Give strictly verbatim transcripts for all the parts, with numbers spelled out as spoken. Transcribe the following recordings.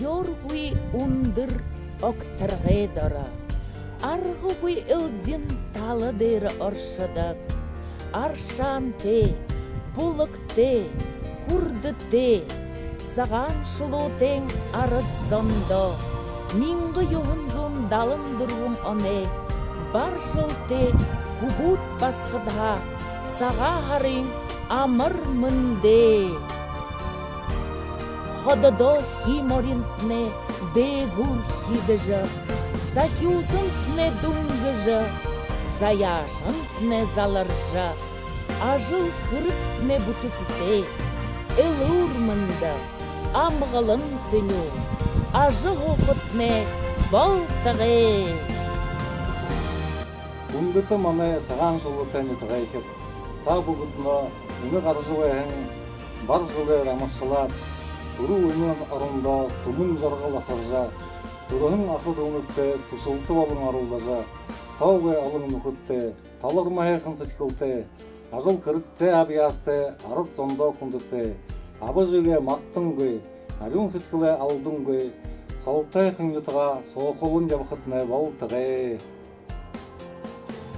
Ёргүй үндэр огторгой доро, аргагүй элдин тала дээрэ оршодог, аршаантай, булагтай, хүрдэтэй, Сагаан Шулуутайн арад зондо мянга юһэн зуун далан дүрбэн оной бар жэлтэй хүбүүд басагадһаа Сагаан һарын амар мэндэ! Хододоо хии моринтнай дээгүүр хиидэжэ, сахюусантнай дүнгэжэ, заяашантнай заларжа, ажал хэрэгтнай бүтэсэтэй, элүүр мэндэ, амгалан тэнюун ажаһуухатнай болтогой. Хүндэтэ манай Сагаан Шулуутай нютагайхид, та бүгэдэниие энэ гаража байһан бар жэлээр амаршалаад, түрүү энэ ороноо түмэн жаргал асаржа, түрэһэн аха дүүнэртээ түшэлтэ болон оролдожо, тоогүй олон нүхэдтэй, таларма һайхан сэдьхэлтэй, ажал хэрэгтээ абьяастай, арад зондоо хүндэтэй, аба эжыгээ магтангүй, арюун сэдьхэлээ алдангүй, солотой һайхан нютагаа соохолон ябахатнай болтогой.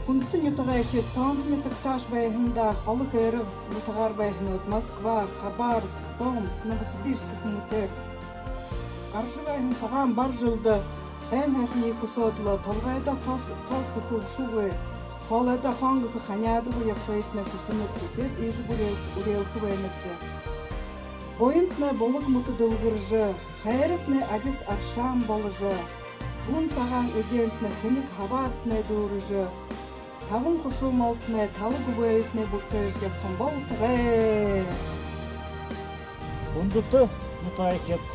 Хүндэтэ нютагайхид, тоонто нютагтааш байһандаа холо хээрэг нютагаар байһанууд Москва, Хабаровск, Томск, Новосибирск гэхэ мэтээр гаража байһан сагаан бар жэлдэ һайн һайханиие хүсөөд лэ, толгойдоо тос, тос гэхэ үгшүүгүй, хоолойдоо хон гэхэ ханяадагүй ябахыетнай хүсэнэбди, тиигээд иигэжэ үреэл-, үреэлхэ байнабди. Буянтнай булаг мэтэ дэлгэржэ, хайратнай адис аршаан боложо, гүн сагаан эдеэнтнай хүнэг хабаартнай дүүрэжэ, табан хушуу малтнай, тала гүбээетнай бүрхөөжэ ябаһан болтогой. Хүндэтэ нютагайхид,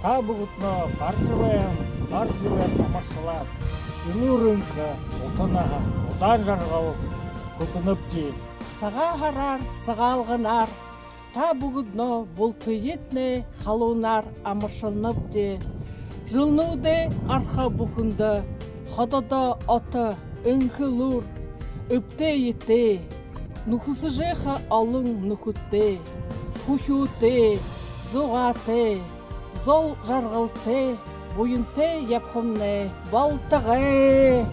та бүгэдэниие гаража байһан бар жэлээр амаршалаад, элүүр энхэ, ута наһа, удаан жаргал хүсэнэбди. Сагаан һараар, Сагаалганаар та бүгэдэниие бултыетнай халуунаар амаршалнабди. Жэлнүүдэй гараха бүхэндэ хододоо ото, энхэ элүүр, эбтэй эетэй, нүхэсэжэ байха олон нүхэдтэй, хүхюутэй, зугаатай, зол жаргалтай, буянтай ябахамнай болтогой.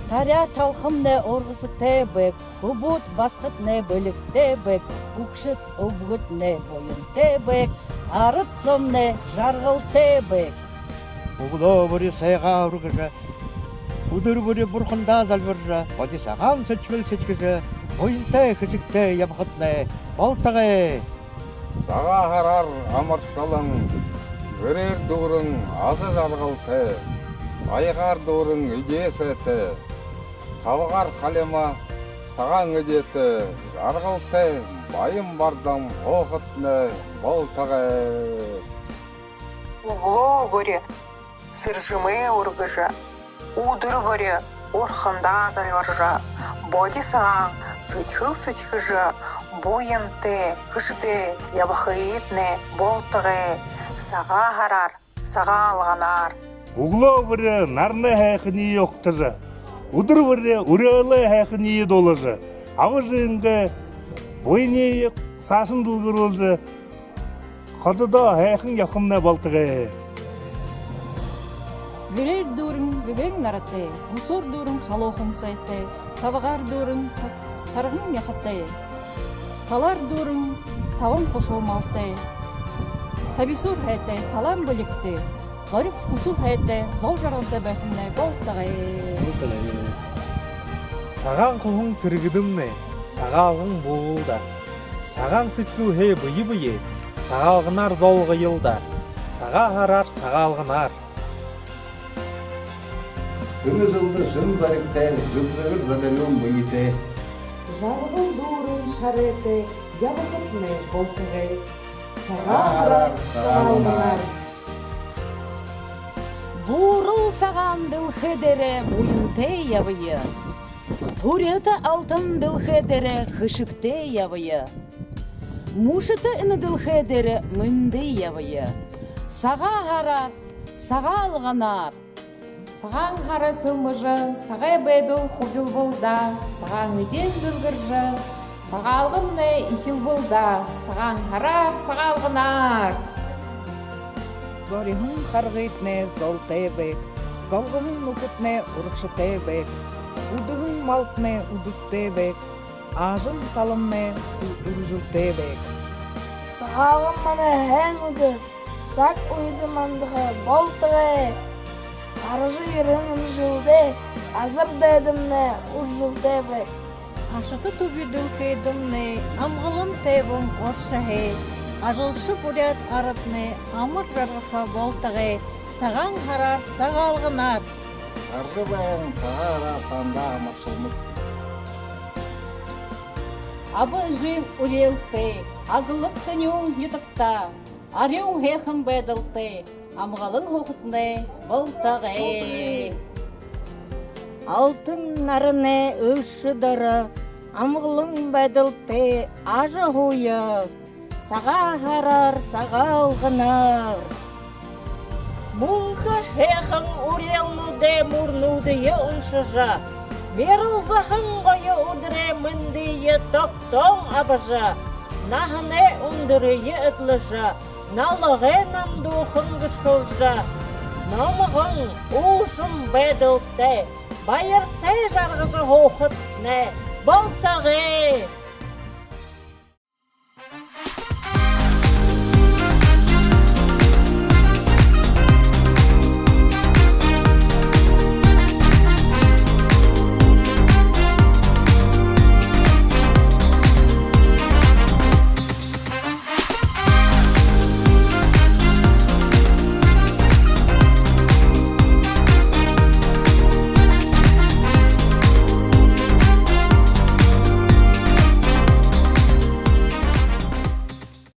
Таряа талхамнай ургасатай байг, хүбүүд басагаднай бэлигтэй байг, хүгшэд үбгэднай буянтай байг, арад зомнай жаргалтай байг. Үглөө бүри сайгаа үргэжэ, үдэр бүри бурхандаа зальбаржа, бодисагаан сэдьхэл сэдьхэжэ, буянтай хэшэгтэй ябахатнай болтогой. Сагаан һараар амаршалан, гэрээр дүүрэн аза жаргалтай, аягаар дүүрэн эдеэ сайтай, табагаар халима сагаан эдеэтэй, жаргалтай баян бардам һуухатнай болтогой. Үглөө бүри сэржэмээ үргэжэ, үдэр бүри бурхандаа зальбаржа, бодисагаан сэдьхэл сэдьхэжэ, буянтай, хэшэгтэй ябахыетнай болтогой. Сагаан һараар, Сагаалганаар. Үглөө бүри наранай һайханиие угтажа, үдэр бүри үреэлэй һайханиие дуулажа, аба эжынгээ буяниие саашань дэлгэрүүлжэ, хододоо һайхан ябахамнай болтогой. Гэрээр дүүрэн гэгээн наратай, гүсөөр дүүрэн халуухан сайтай, табагаар дүүрэн та-, тарган мяхатай, талаар дүүрэн табан хушуу малтай, табисуур һайтай, талаан бэлигтэй, зориг хүсэл һайтай, зол жаргалтай байхамнай болтогой. Сагаан хуһан сэргэдэмнай, Сагаалган буул даа. Сагаан сэдьхэлһээ бэе бэеэ Сагаалганаар золгоёл даа. Сагаан һараар, Сагаалганаар. Шэнэ жэлдэ шэнэ зоригтой, жэгжэгэр зэдэлүүн бэетэй, жаргал дүүрэн шарайтай ябахатнай болтогой. Сагаан һараар, Сагаалганаар. Буурал сагаан дэлхэй дээрэ буянтай ябая. Түрьһэтэ алтан дэлхэй дээрэ хэшэгтэй ябая. Мүшэтэ энэ дэлхэй дээрэ мэндэ ябая. Сагаан һараар, Сагаалганаар. Сагаан һара сэлмэжэ, сагай байдал хубилбал даа, сагаан эдеэн дэлгэржэ, Сагаалганмнай эхилбэл даа, Сагаан һараар, Сагаалганаар. Зориһон харгытнай золтой байг, золгоһон нүхэдтнай урагшатай байг, үдэһэн малтнай үдэсэтэй байг, ажал таламнай ү-, үржэлтэй байг. Сагаалган манай һайн үдэр, саг үедэ мандаха болтогой. Гаража ерэһэн энэ жэлдээ газар дайдамнай үржэлтэй байг. Ашата түби дэлхэйдэмнай амгалан тайбан оршоһой, ажалша буряад араднай амар жаргаха болтогой, Сагаан һараар, Сагаалганаар. Гаража байһан Сагаан һараар танда амаршалнаб. Аба эжын үреэлтэй, аглаг тэнюун нютагтаа арюун һайхан байдалтай, амгалан һуухатнай болтогой. Алтан наранай элшэ доро амгалан байдалтай ажаһууя, Сагаан һараар, Сагаалганаар. Мүнхэ һайхан үреэлнүүдэй мүрнүүдые уншажа, мэрэлзэһэн гоё үдэрэй мэндые тогтоон абажа, наһанай үндэрые эдлэжэ, налгай намдуухан гэшхэлжэ, номгон уушан байдалтай, баяртай жаргажа һуухатнай болтогой.